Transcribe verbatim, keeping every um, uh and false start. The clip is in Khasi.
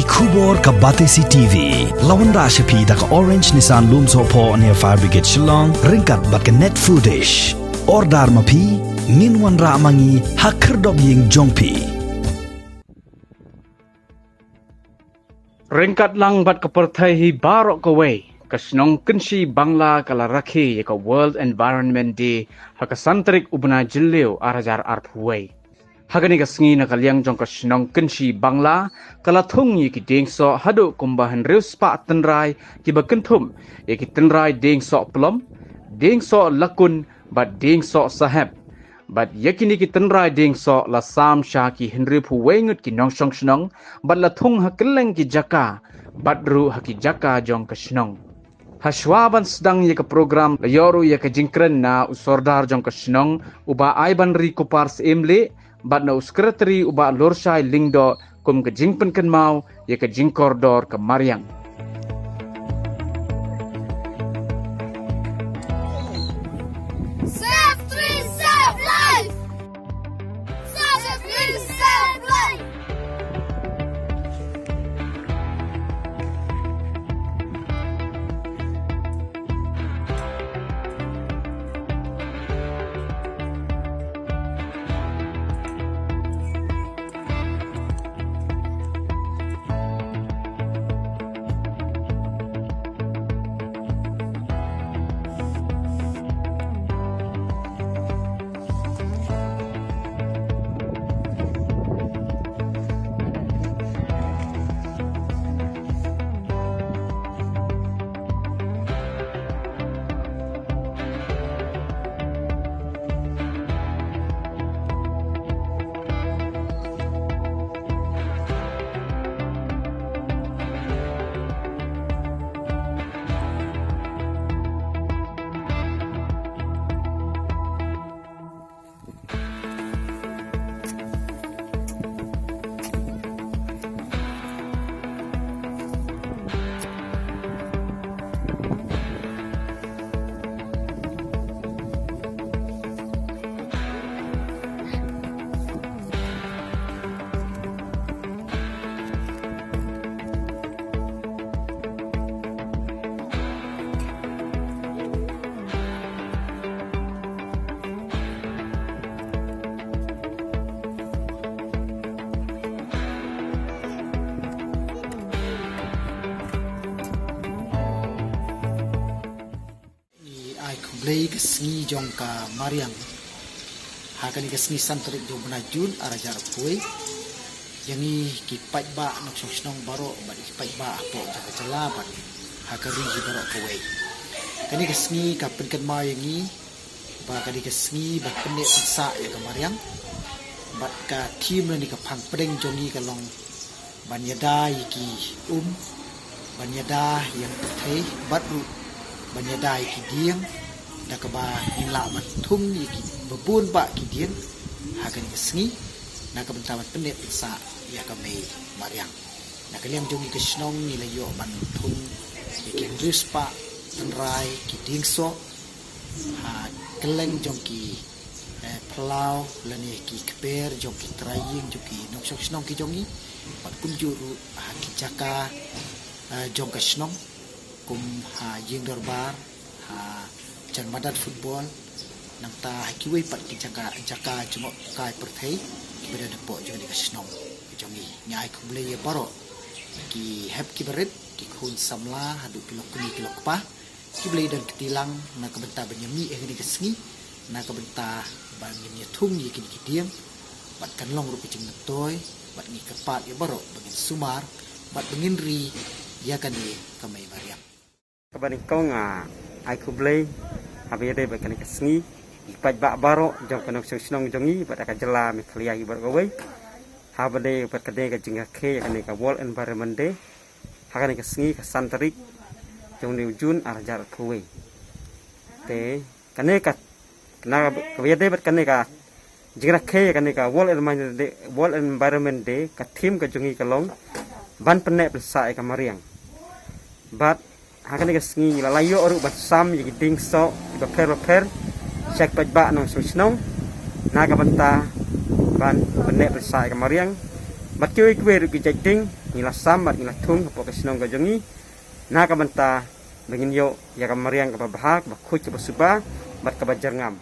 Khubor ka Batesi T V la wanrah sha phi da ka Orange Nissan Lumsohphoh near Fire Brigade Shillong ryngkat bad ka Net Foodish. Order ma phi, ngin wanrah ma ngi ha khyrdop ïing jong phi. Ryngkat lang bad ka pyrthei hi baroh kawei, ka shnong Kynshi Bangla ka la rakhe ïa ka World Environment Day ha ka san tarik u bnai Jylliew ar hajar arphew wei. Ha kane ka sngi na ka liang jong ka shnong Kynshi Bangla ka la thung ïa ki dieng soh haduh kumba hynriew spah tynrai kiba kynthup ïa ki tynrai dieng soh plom, dieng soh lakun bad dieng soh sahep. Bad ïa kine ki tynrai dieng soh la sam sha ki hynriewphew wei ngut ki nongshong shnong bad la thung ha kylleng ki jaka bad ruh ha ki jaka jong ka shnong. Hashwa ban sdang ïa ka program la ïoh ruh ïa ka jingkren na u sordar jong ka shnong u Bah Aibanri Kupar Syiemlieh bad na u sekretari u Bah Lurshai Lyngdoh kum ka jingpynkynmaw ïa ka jingkordor ka mariang. Save trees, save life. Save trees, save life. Ngi ai khublei ka sngi jong ka mariang ha kane ka sngi san tarik jong u bnai Jun ar hajar arphew wei. Ïa ngi ki paidbah nongshong shnong baroh bad ki paidbah hapoh jong ka jylla bad ha ka ri hi baroh kawei. Kane ka sngi ka pynkynmaw ïa ngi ba kane ka sngi ban pynneh pynsah ïa ka mariang bad ka thim lane ka phang pdeng jong ngi ka long ban ïada ïa ki um, ban ïada ïa ka pyrthei bad ruh ban ïada ïa ki dieng da kaba ngin lah ban thung ïa ki babun bah ki dieng ha kane ka sngi na ka bynta ban pynneh pynsah ïa ka mei mariang. Na ka liang jong ngi ka shnong ngi la ïoh ban thung ïa ki hynriew spah tynrai ki dieng soh ha kylleng jong ki eh, phyllaw lane ki kper jong ki trai ïing jong ki nongshong shnong ki jong ngi bad kumjuh ruh ha ki jaka eh, jong ka shnong kum ha ïing dorbar, ha jan madan football, nangta ha kiwei pat ki jaka jaka jngohkai pyrthei kiba don hapoh jong ka shnong jong ngi. Ngi ai khublei ïa baroh ki hep ki barit, ki khun samla haduh ki lok kmie ki lok kpa. Ki Blei don kti lang na ka bynta ban ïa mih ha kane ka sngi, na ka bynta ban ngin ïa thung ïa kine ki dieng bad kan long ruh ka jingmyntoi bad ngi kyrpad ïa baroh ba ngin sumar bad ba ngin ri ïa kane ka mei mariang. Kaba nyngkong nga ai khublei haba ïadei bad kane ka sngi ïa ki paidbah baroh jong ka nongshong shnong jong ngi bad ka jylla Meghalaya hi baroh kawei. Haba ïadei bad kane ka jingrakhe ïa kane ka World Environment Day ha kane ka sngi ka san tarik jong une u Jun ar hajar arphew wei. Te kane ka, kane ka, kaba ïadei bad kane ka jingrakhe ïa kane ka World Environment Day, World Environment Day, ka theme ka jong ngi ka long ban pynneh pynsah ïa ka mariang. Bad ha kane ka sngi la la ïoh ruh ban sam ïa ki dieng soh bapher bapher sha ki paidbah nongshong shnong na ka bynta ban pynneh pynsah ïa ka mariang. Bad kiwei kiwei ruh ki jait ding ngi la sam bad ngi la thung hapoh ka shnong ka jong ngi na ka bynta ba ngin ïoh ïa ka mariang kaba bha, kaba khuid, kaba suba bad kaba jyrngam.